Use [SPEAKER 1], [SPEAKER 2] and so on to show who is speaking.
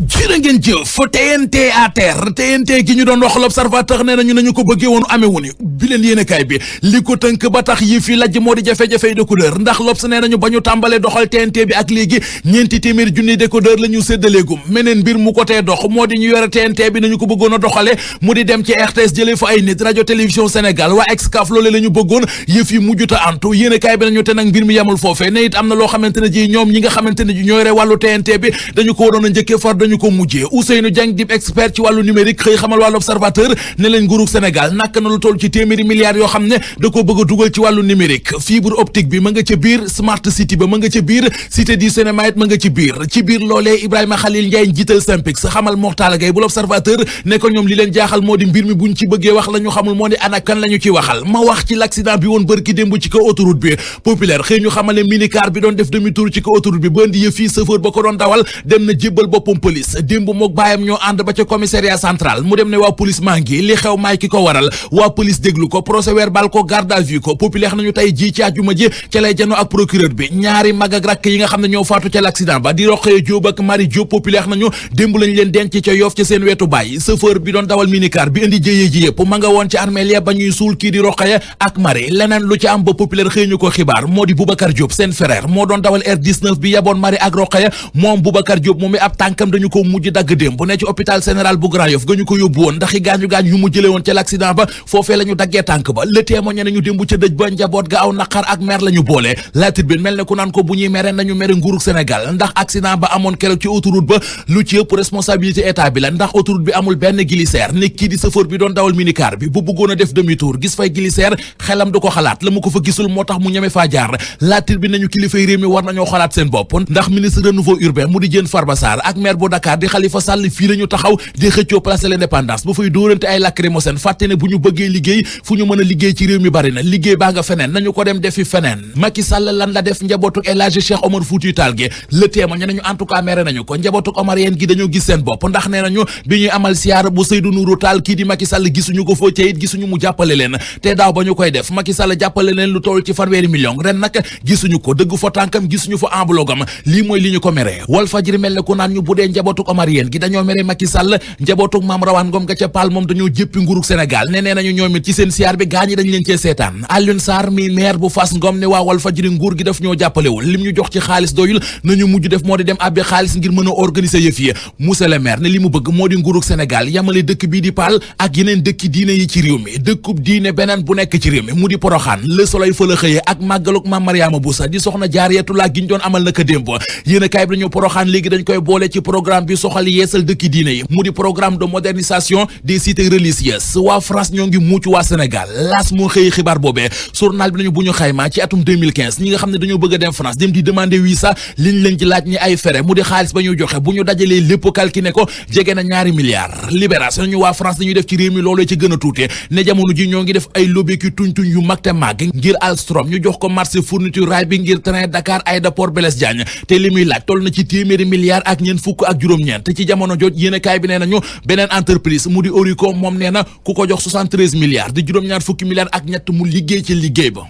[SPEAKER 1] jërë ngeen jëf TNT à terre TNT gi ñu doon wax l'Observateur nee nañu nañu ko bëggee woon amee wuñu bi leen yéenekaay bi li ko tënk ba tax yi fi lajj moo di jafe-jafe décodeur ndax L'Obs nee nañu ba ñu tàmbalee doxal TNT bi ak léegi ñeenti téeméeri junni décodeur la ñu séddaleegum meneen mbir mu ko tee dox moo di ñu yore TNT bi nañu ko bëggoon a doxale mu di dem ci RTS jëlee fa ay nit radio télévision Sénégal waa Excaf loole la ñu bëggoon yëf yi mujjuta antu yéenekaay bi nañu te nag mbir mi yemul foofee ne it am na loo xamante ne ji ñoom ñi nga xamante ne ji ñoo yore wàllu TNT bi dañu ko waroon a njëkkee far dañu ko mujjee Ousseynou Dieng dib expert ci wàllu numérique xëy xamal wàllu Observateur ne leen nguurug Sénégal nak na lu toll ci téeméeri milliards yoo xam ne da ko bëgg a dugal ci wàllu numérique fibre optique bi ma nga ca biir smart city ba ma nga ca biir cité du cinéma it ma nga ci biir loolee Ibrahima Khalil Ndiaye njiital Synpics xamal Mokhtar Gueye bu l'Observateur ne ko ñoom li leen jaaxal moo di mbir mi buñ ci bëggee wax la ñu xamul moo di ana kan la ñu ci waxal ma wax ci l'accident bi woon bërki démb ci kaw autoroute bi populaire xëy ñu xamal ne minicar bi doon def demi tour ci kaw autoroute bi ba indi yëf yi chauffeur ba ko doon dawal dem na jébbal boppam police démb mook baayam ñoo ànd ba ca commissariat central mu dem ne waa police maa ngi li xew maay ki ko waral waa police déglu ko procès verbal ko garde à vue ko populaire nañu tey ji ci àjjuma ji ca lay janoo ak procureur bi ñaari mag ak rakk yi nga xam ne ñoo faatu ca l'accident ba di Rokhaya Diop ak Marie Diop populaire nañu démb lañ leen denc ca Yoff ca seen wetu baay chauffeur bi doon dawal minicar bi indi jëyee ji yëpp ma nga woon ci armeel ya ba ñuy suul kii di Rokhaya ak Marie leneen lu ci am ba populaire xëy ñu ko xibaar moo di Boubacar Diop seen frère moo doon dawal R19 bi yaboon Marie ak Rokhaya moom Boubacar Diop moom mi ab tànkam dañu ko mujj dagg démb bu ne ci hôpital général bu Grand Yoff ga ñu ko yóbbu woon ndax i gaañu-gaañ yu mu jële woon ca l'accident ba foofee la ñu daggee tànk ba le témoigné nañu démb ca dëj ba njaboot ga aw naqar ak mer la ñu boole la tribune mel ne ku naan ko bu ñuy mere nañu mere nguurug Sénégal ndax accident ba amoon keroog ci autoroute ba lu ci ëpp responsabilité état bi la ndax autoroute bi amul benn glissaire ne kii di chauffeur bi doon dawal minicar bi bu bëggoon a def demi tour gis fay glissaire xelam du ko xalaat la mu ko fa gisul moo tax mu ñeme faa jaar la tribune nañu kilifay réew mi war nañoo xalaat seen bopp ndax ministre renouveau urbain mu di Diène Farba Sarr ak maire bu Dakar di Khalifa Sall fii la ñu taxaw di xëccoo place de l'Indépendance ba fay dóorante ay lacrymogène fàtte ne bu ñu bëggee liggéey fu ñu mën a liggéey ci réew mi bari na liggéey baa nga feneen nañu ko dem defi feneen Macky Sall lan la def njabootuk El Hadji Cheikh Omar Foutiyou Tall gi le témoin nañu en tout cas mere nañu ko njabootuk omarien gi dañoo gis seen bopp ndax nee nañu bi ñuy amal siyaar bu Seydou Nourou Tall kii di Macky Sall gisuñu ko foo ca it gisuñu mu jàppale leen te daaw ba ñu koy def Macky Sall jàppale leen lu toll ci 1 million ren nag gisuñu ko dëgg fa tànkam gisuñu fa enveloppe lii mooy li ñu ko mere Walfadjri mel ne ku naan ñu bu dee njabootuk omarien gi dañoo mere Macky Sall njabootuk Mame Rawane Ngom ga ca Paal moom dañoo jéppi nguurug Sénégal ne nee nañu ñoom it ci seen siyaar bi gaañi dañ leen cee seetaan Alioune Sarr mi maire bu Fass Ngom ne waa Walfadjri nguur gi daf ñoo jàppalewul lim ñu jox ci xaalis doyul nañu mujj def moo di dem abbi xaalis ngir mën a organiser yëf yi monsieur le maire ne li mu bëgg moo di nguurug Sénégal yamale dëkk bii di Paal ak yeneen dëkki diine yi ci réew mi dëkkub diine beneen bu nekk ci réew mi mu di Poroxaan Le Soleil fa la xëyee ak màggaluk Mame Mariama Boussa di soxna Jaariyatullah gi ñu doon amal naka démb yéen a kaay bi dañu Poroxaan léegi dañ koy boole ci programme bi soxal yeesal dëkki diine yi mu di programme de modernisation des cités religieuses waa France ñoo ngi muuc waa Sénégal laas moo xëy xibaar boobee journal bi nañu bu ñu xayma ci atum 2015 ñi nga xam ne dañoo bëgg a dem France dem di demander visa liñ leen ci laaj ñi ay fere mu di xaalis ba ñuy joxe bu ñu dajalee lépp calculé ko jege na ñaari milliards libération nañu waa France dañuy def ci réew mi loolu ci gën a tuute ne jamono ji ñoo ngi def ay lobby ki tuñ yu mag te màgg ngir Alstom ñu jox ko marché fourniture rail bi ngir train Dakar aéroport Blaise Diagne te li muy laaj toll na ci téeméeri milliards ak ñeent fukk ak juróom-ñeent te ci jamono joj yéen a kaay bi nee nañu beneen entreprise mu di Orico moom nee na ku ko jox 73 milliards di juróom-ñaar fukki milliards ak ñett mu liggéey ci liggéey ba